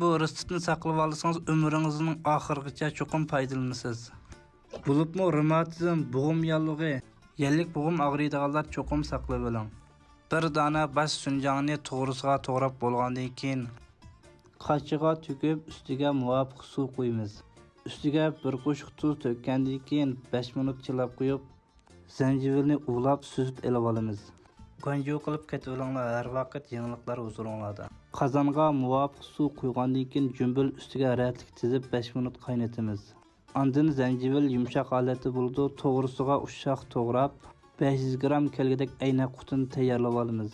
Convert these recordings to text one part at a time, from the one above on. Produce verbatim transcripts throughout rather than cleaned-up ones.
بۇ رېتسېپنى ساقلىۋالسىڭىز، ئۆمرىڭىزنىڭ ئاخىرىغىچە چوقۇم پايدىلىنىسىز. بولۇپمۇ رېماتىزم، بوغۇم ياللۇغى، يەللىك بوغۇم ئاغرىيدىغانلار چوقۇم ساقلىۋېلىڭ. بىر دانە باش سۈنجاڭنى توغرىسىغا توغراپ بولغاندىن كېيىن، قاچىغا تۆكۈپ، ئۈستىگە مۇۋاپىق سۇ قۇيىمىز. ئۈستىگە بىر قوشۇق تۇز تۆككەندىن كېيىن، بەش مىنۇت چىلاپ قويۇپ، زەنجىۋىلنى ئۇۋىلاپ سۈزۈپ ئېلىۋالىمىز. گۇەنجۇ قىلىپ كېتىۋېلىڭلار، ھەر ۋاقىت يېڭىلىقلار ھۇزۇرۇڭلاردا. قازانغا مۇۋاپىق سۇ قۇيغاندىن كېيىن، جۈمبۈل ئۈستىگە رەتلىك تىزىپ، بەش مىنۇت قاينىتىمىز. ئاندىن زەنجىۋىل يۇمشاق ھالەتتە بولىدۇ، توغرىسىغا ئۇششاق توغراپ، بەش يۈز گرام كەلگۈدەك ئەينەك قۇتىنى تەييارلىۋالىمىز.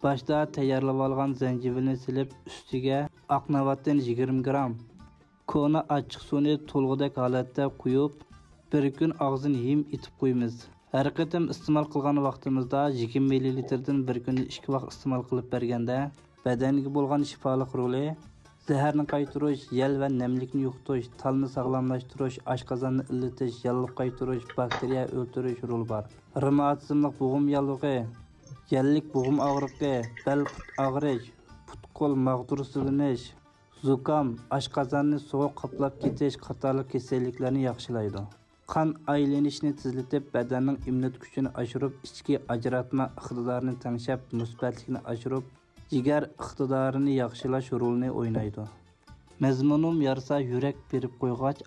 باشتا تەييارلىۋالغان زەنجىۋىلنى سېلىپ، ئۈستىگە ئاق ناۋاتتىن يىگىرمە گرام، كونا ئاچچىق سۇنى تولغۇدەك ھالەتتە قۇيۇپ، بىر كۈن ئاغزىنى يۇيۇپ ئېتىپ قويىمىز. ھەر قېتىم ئىستېمال قىلغان ۋاقتىمىزدا يىگىرمە مىللىلىتىردىن بىر كۈندە ئىككى ۋاق ئىستېمال قىلىپ بەرگەندە، بەدەنگە بولغان شىپالىق رولى، زەھەرنى قايتۇرۇش، يەل ۋە نەملىكنى يوقىتىش، تالنى ساغلاملاشتۇرۇش، ئاشقازاننى ئىللىتىش، ياللۇغ قايتۇرۇش، باكتېرىيە ئۆلتۈرۈش رولى بار. رېماتىزملىق بوغۇم ياللۇغى، يەللىك بوغۇم ئاغرىقى، بەل پۇت ئاغرىش، پۇت قول ماغدۇرسىزلىنىش، زۇكام، ئاشقازاننى سوغۇق قاپلاپ كېتىش قاتارلىق كېسەللىكلەرنى ياخشىلايدۇ. قان ئايلىنىشنى تېزلىتىپ، بەدەننىڭ ئىممۇنىتېت كۈچىنى ئاشۇرۇپ، ئىچكى ئاجراتما ئىقتىدارىنى تەڭشەپ، مۇسبەتلىكنى ئاشۇرۇپ، جىگەر ئىقتىدارىنى ياخشىلاش رولىنى ئوينايدۇ. مەزمۇنۇم يارىسا يۈرەك بېرىپ قويغاچ،